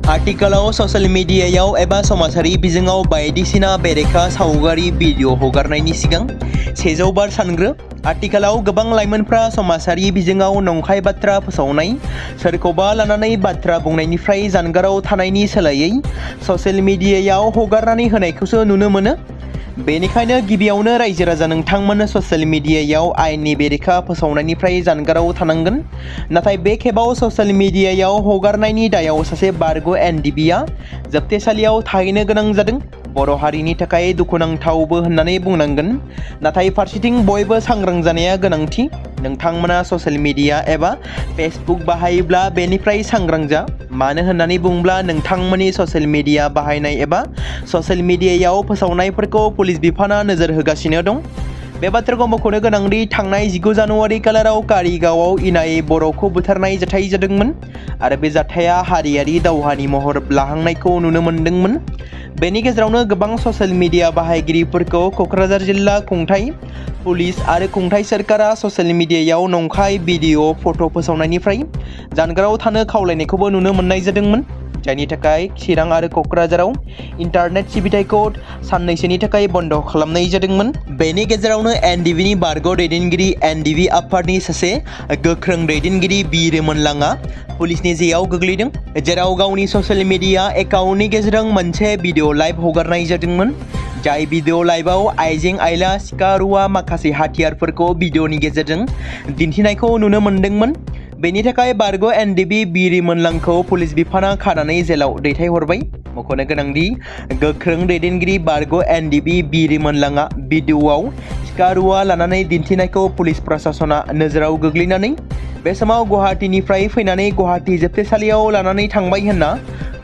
आथिखालाव ससियेल मिडियायाव एबा समाजारि बिजोङाव बायदिसिना बेरेखा सावगारि भिडिअ हगारनायनि सिगां 100 बार सानग्रो। आथिखालाव गोबां लाइमोनफ्रा समाजारि बिजोङाव नंखाय बाथ्रा फोसावनाय, सोरखौबा लानानै बाथ्रा बुंनायनिफ्राय जानगाराव थानायनि सोलायै ससियेल मिडियायाव हगारनानै होनायखौसो नुनो मोनो। बेनिखायनो गिबियावनो रायजो राजा नोंथांमोन ससियेल मिडियायाव आयेननि बेरेखा फोसावनायनिफ्राय जानगाराव थानांगोन। नाथाय बे खेबाव ससियेल मिडियायाव हगारनायनि दायाव सासे बारग' NDFBआ जोबथेसालियाव थाहैनो गोनां जादों। बर' हारिनि थाखाय दुखुनांथावबो होननानै बुंनांगोन। नाथाय फारसेथिं बयबो सांग्रां जानाया गोनांथि। नोंथांमोना ससियेल मिडिया एबा फेसबुक बाहायोब्ला बेनिफ्राय सांग्रां जा। मानो होननानै बुङोब्ला नोंथांमोननि ससियेल मिडिया बाहायनाय एबा ससियेल मिडियायाव फोसावनायफोरखौ पुलिस बिफाना नोजोर होगासिनो दं। बे बाथ्राखौ मख'नो गोनांदि थांनाय 19 जानुवारि खालाराव कारिगावआव इनायै बर'खौ बुथारनाय जाथाय जादोंमोन आरो बे जाथाया हारियारि दावहानि महर लाहांनायखौ नुनो मोन्दोंमोन। बेनि गेजेरावनो गोबां ससियेल मिडिया बाहायगिरिफोरखौ क'क्राझार जिल्ला खुंथाय, पुलिस आरो खुंथाय सोरखारा ससियेल मिडियायाव नंखाय भिडिअ' फट' फोसावनायनिफ्राय जानगाराव थानो खावलायनायखौबो नुनो मोननाय जादोंमोन। जायनि थाखाय चिरां आरो क'क्राझाराव इन्टारनेट सिबिथायखौ साननैसोनि थाखाय बन्द' खालामनाय जादोंमोन। बेनि गेजेरावनो NDFBनि बारग' दैदेनगिरि NDFB आफादनि सासे गोख्रों दैदेनगिरि बिरोमोनलाङा पुलिसनि जेआव गोग्लैदों, जेराव गावनि ससियेल मिडिया एकाउन्टनि गेजेरजों मोनसे भिडिअ लाइभ हगारनाय जादोंमोन। जाय भिडिअ लाइभआव आइजें आइला, सिखा, रुवा, माखासे हाथियारफोरखौ भिडिअनि गेजेरजों दिन्थिनायखौ नुनो मोन्दोंमोन। बेनि थाखाय बारग' NDFB बिरोमोनलांखौ पुलिस बिफाना खानानै जेलाव दैथायहरबाय। मख'नो गोनांदि गोख्रों दैदेनगिरि बारग' NDFB बिरोमोनलाङा भिडिअआव सिखा, रुवा लानानै दिन्थिनायखौ पुलिस प्रशासना नोजोराव गोग्लैनानै बे समाव गुवाहाटीनिफ्राय फैनानै गुवाहाटी जोबथेसालियाव लानानै थांबाय होनना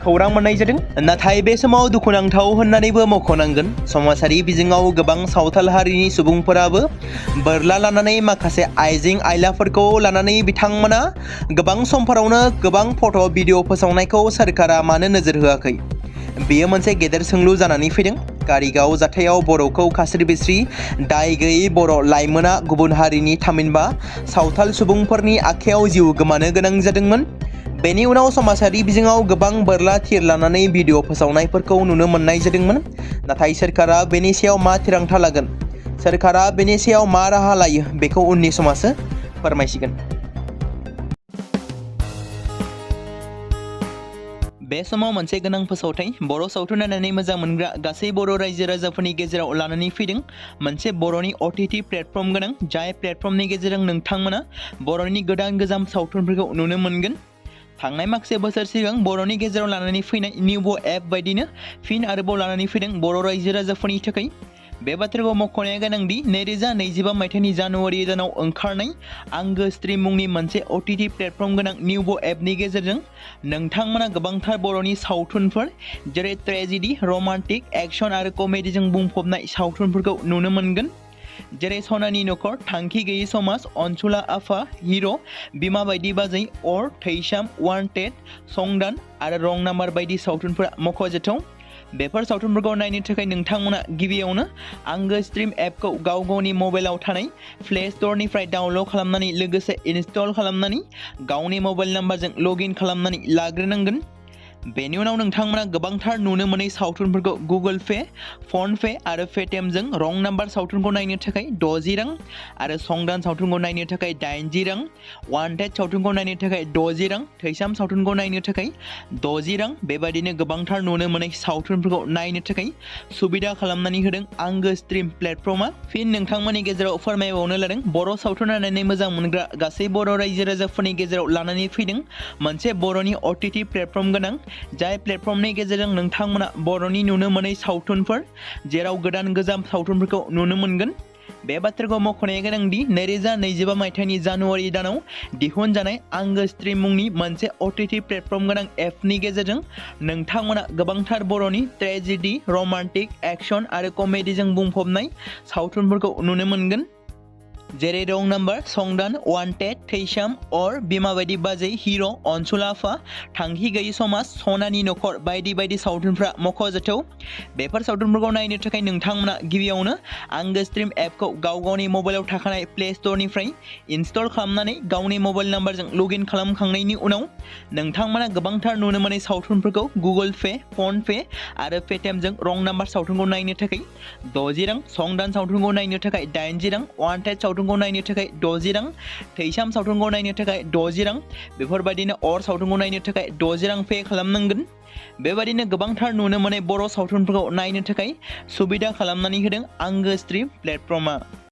खौरां मोननाय जादों। नाथाय बे समाव दुखुनांथाव होननानैबो मख'नांगोन, समाजारि बिजोङाव गोबां सावथाल हारिनि सुबुंफोराबो बोरला लानानै माखासे आइजें आइलाफोरखौ लानानै बिथांमोना गोबां समफोरावनो गोबां फट' भिडिअ फोसावनायखौ सोरखारा मानो नोजोर होआखै? बेयो मोनसे गेदेर सोंलु जानानै फैदों। कारिगाव जाथायाव बर'खौ खास्रि-बिस्रि दाय गैयै बर' लाइमोना गुबुन हारिनि थामहिनबा सावथाल सुबुंफोरनि आखायाव जिउ गोमानो गोनां जादोंमोन। बेनि उनाव समाजारि बिजोङाव गोबां बोरला थिर लानानै भिडिअ फोसावनायफोरखौ नुनो मोननाय जादोंमोन। नाथाय सोरखारा बेनि सायाव मा थिरांथा लागोन, सोरखारा बेनि सायाव मा राहा लायो, बेखौ उननि समासो फोरमायसिगोन। बे समाव मोनसे गोनां फोसावथाय बर' सावथुन नायनानै मोजां मोनग्रा गासै बर' रायजो राजाफोरनि गेजेराव लानानै फैदों। मोनसे बर'नि OTT प्लेटफर्म गोनां, जाय प्लेटफर्मनि गेजेरजों नोंथांमोना बर'नि गोदान गोजाम सावथुनफोरखौ नुनो मोनगोन। थांनाय माखासे बोसोर सिगां बर'नि गेजेराव लानानै फैनाय निउबो एप बायदिनो फिन आरोबाव लानानै फैदों बर' रायजो राजाफोरनि थाखाय। बे बाथ्राखौ मख'नाया गोनांदि 2025 मायथाइनि जानुवारि दानाव ओंखारनाय आंगो स्ट्रिम मुंनि मोनसे OTT प्लेटफर्म गोनां निउबो एपनि गेजेरजों नोंथांमोना गोबांथार बर'नि सावथुनफोर जेरै ट्रेजेडि, रमान्टिक, एक्सन आरो कमेडिजों बुंफबनाय सावथुनफोरखौ नुनो मोनगोन। जेरै सनानि नखर, थांखि गैयै समाज, अनसुला आफा, हिर', बिमा बायदि बाजै, अर, थैसाम, वान्टेड, संदान आरो रं नाम्बार बायदि सावथुनफोरा मख'जाथाव। बेफोर सावथुनफोरखौ नायनो थाखाय नोंथांमोना गिबियावनो आंगो स्ट्रिम एपखौ गाव गावनि मबाइलाव थानाय प्ले स्ट'रनिफ्राय डाउनल'ड खालामनानै लोगोसे इनस्टल खालामनानै गावनि मबाइल नाम्बारजों लगइन खालामनानै लाग्रोनांगोन। बेनि उनाव नोंथांमोना गोबांथार नुनो मोनै सावथुनफोरखौ गुगोल पे, फन पे आरो पेटिएमजों रं नाम्बार सावथुनखौ नायनो थाखाय 60 रां आरो संदान सावथुनखौ नायनो थाखाय 80 रां, वान्टेड सावथुनखौ नायनो थाखाय 60 रां, थैसाम सावथुनखौ नायनो थाखाय 60 रां, बेबायदिनो गोबांथार नुनो मोनै सावथुनफोरखौ नायनो थाखाय सुबिदा खालामनानै होदों आंगो स्ट्रिम प्लेटफर्मा। फिन नोंथांमोननि गेजेराव फोरमायबावनो लादों बर' सावथुन नायनानै मोजां मोनग्रा गासै बर' रायजो राजाफोरनि गेजेराव लानानै फैदों मोनसे बर'नि OTT प्लेटफर्म गोनां, जाय प्लेटफर्मनि गेजेरजों नोंथांमोना बर'नि नुनो मोनै सावथुनफोर जेराव गोदान गोजाम सावथुनफोरखौ नुनो मोनगोन। बे बाथ्राखौ मख'नाया गोनांदि 2025 मायथाइनि जानुवारि दानाव दिहुनजानाय आंगो स्ट्रिम मुंनि मोनसे OTT प्लेटफर्म गोनां एपनि गेजेरजों नोंथांमोना गोबांथार बर'नि ट्रेजेडि, रमान्टिक, एक्सन आरो कमेडिजों बुंफबनाय सावथुनफोरखौ नुनो मोनगोन। जेरै रं नाम्बार, संदान, वान्टेड, थैसाम, अर, बिमा बायदि बाजै, हिर', अनसुलाफा, थांखि गैयि समाज, सनानि नखर बायदि बायदि सावथुनफ्रा मख'जाथाव। बेफोर सावथुनफोरखौ नायनो थाखाय नोंथांमोना गिबियावनो आंगो स्ट्रिम एपखौ गावनि मबाइलाव थाखानाय प्ले स्ट'रनिफ्राय इनस्टल खालामनानै गावनि मबाइल नाम्बारजों लगइन खालामखांनायनि उनाव नोंथांमोना गोबांथार नुनो मोनै सावथुनफोरखौ गुगोल पे, फन पे आरो पेटिएमजों रं नाम्बार सावथुनखौ नायनो थाखाय 60 रां, संदान सावथुनखौ नायनो थाखाय 80 रां, वान्टेड सावथुनखौ नायनो थाखाय 60 रां, थैसाम सावथुनखौ नायनो थाखाय 60 रां, बेफोरबायदिनो अर सावथुनखौ नायनो थाखाय 60 रां पे खालामनांगोन। बेबायदिनो गोबांथार नुनो मोनै बर' सावथुनफोरखौ नायनो थाखाय सुबिदा खालामनानै होदों आंगो स्ट्रिम प्लेटफर्मआ।